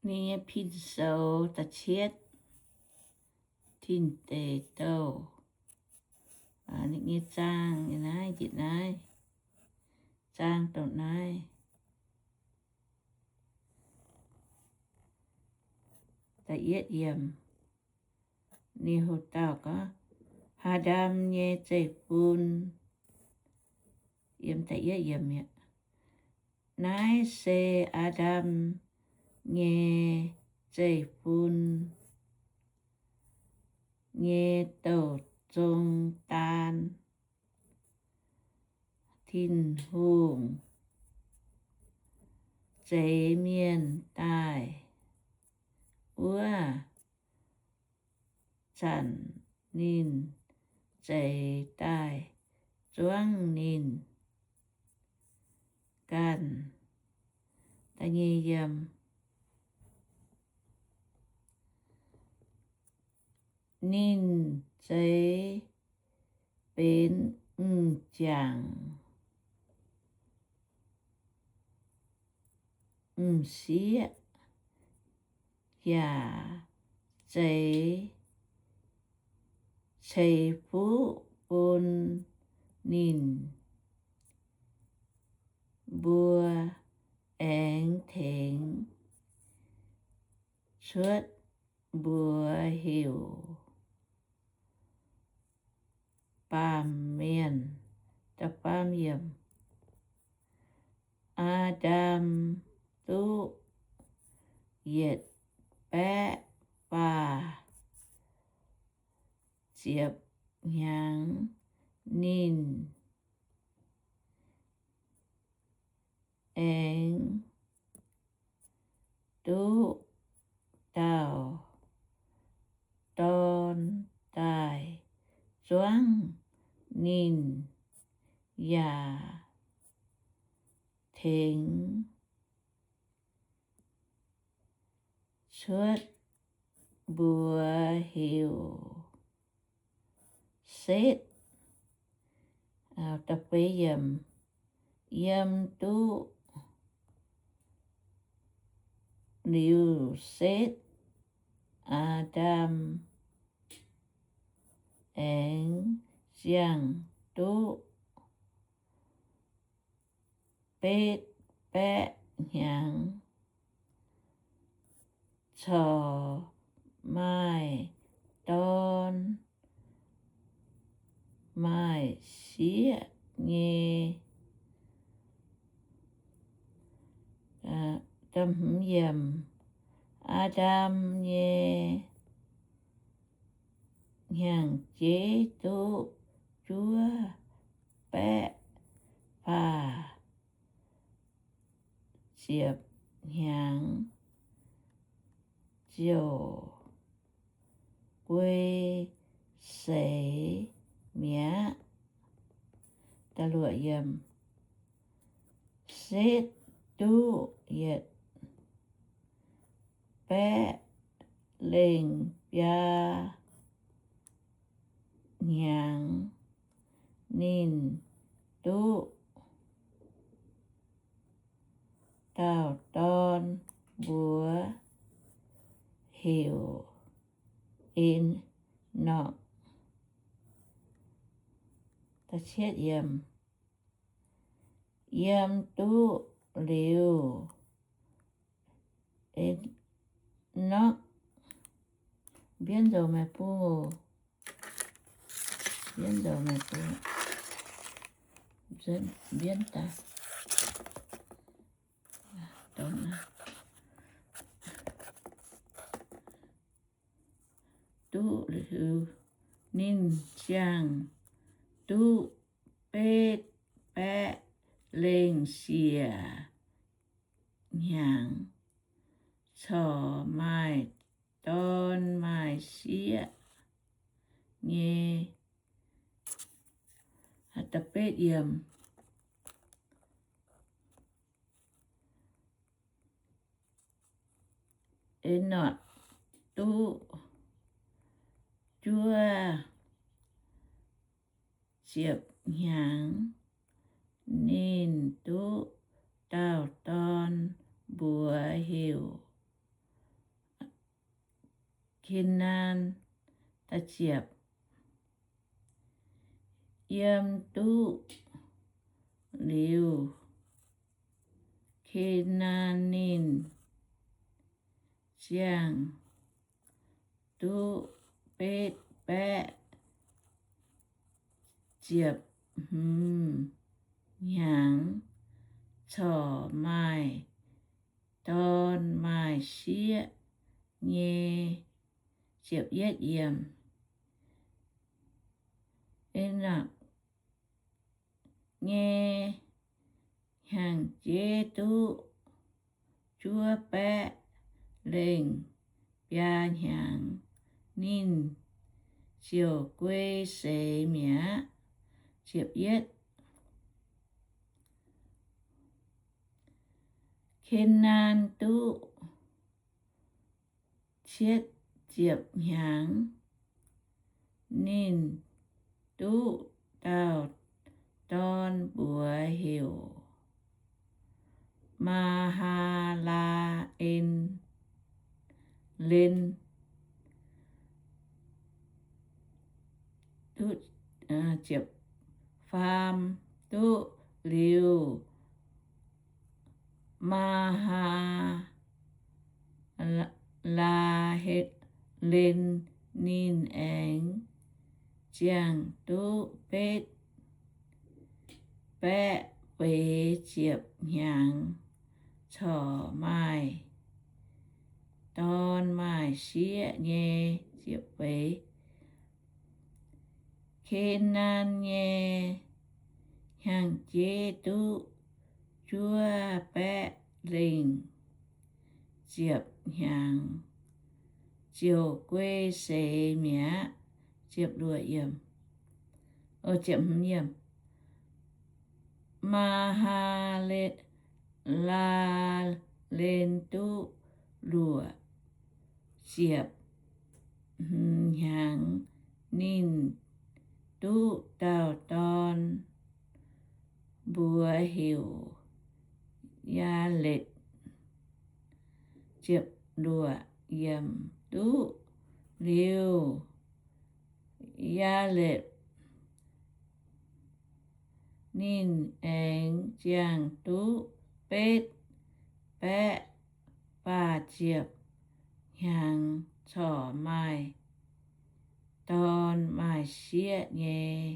Ninh nyei pin-soux da'cietv, Tin Deic Douh. Ninh nyei zaang nyei naaiv, njiec naaiv, zaang douc naaiv. Da'yietv yiemc, ninh hoc dauh gorngv, Aa^ndam nyei zeiv-fun. Yiem da'yietv yiemc mi'aqv. Naaiv se Aa^ndam nyei zeiv-fun nyei douc zong daan. Tin-Hungh zeix mienh daaih wuov zanc, ninh zeix daaih zuangv ninh ganh. Ninh zeix benx m'jangc m'sieqv yaac zeix ceix fuqv bun ninh mbuo aengx tengx cuotv mbuox heuc baamh mienh. Aa^ndam duqv yietc baeqv faah ziepc hnyangx. Ninh aengx duqv dauh dorn daaih zuangv ninh yaac tengx cuotv mbuox heuc Setv. Yiem duqv liuz Setv, Aa^ndam aengx ziangh duqv betv baeqv hnyangx, corc maaih dorn maaih sieqv nyei. Aa^ndam nyei hnyangx-jeiv duqv juov baeqv faah ziepc hnyangx ziouc guei seix mi'aqv. Setv duqv yietc baeqv lengh biaa hnyangx, ninh duqv dauh dorn, mbuox heuc En^nokc. Yiem duqv liuz En^nokc, mbienv nzou maengx bung oc, mbienv nzou maengx bung, mbienv daaih. Duqv liuz, ninh ziangh duqv betv baeqv lengh siec hnyangx, corc maaih dorn maaih sieqv nyei. En^nokc duqv juov ziepc hnyangx, ninh duqv dauh dorn, mbuox heuc Ken^naan, ziepc, yiem duqv liuz, Ken^naan ninh ziangh duqv betv baeqv ziepc hmz hnyangx, corc maaih dorn maaih sieqv nyei. Ziepc yietv yiemc, Enokc nyei hnyangx-jeiv duqv juov baeqv lengh biaa hnyangx, ninh ziouc guei seix mi'aqv. Ziepc yietv, Ken^naan duqv cietv ziepc hnyangx, ninh duqv dauh dorn mbuox heuc Maa^haa^laa^en, len. Duqv, ziepc faam, duqv liuz, Maa^haa^laa^en ninh aengx ziangh duqv betv baeqv feix ziepc hnyangx, corc maaih dorn maaih sieqv nyei. Ziepc feix, Ken^naan nyei hnyangx-jeiv duqv juov baeqv lengh ziepc hnyangx, ziouc guei seix mi'aqv. Ziepc luoqc, ziepc hmz, Maa^haa^laa^en duqv luoqc ziepc hmz hnyangx, ninh duqv dauh dorn, mbuox heuc Yaaletc. Ziepc luoqc, duqv liuz, Yaaletc ninh aengx ziangh duqv betv baeqv faah ziepc hnyangx, corc maaih dorn maaih sieqv nyei.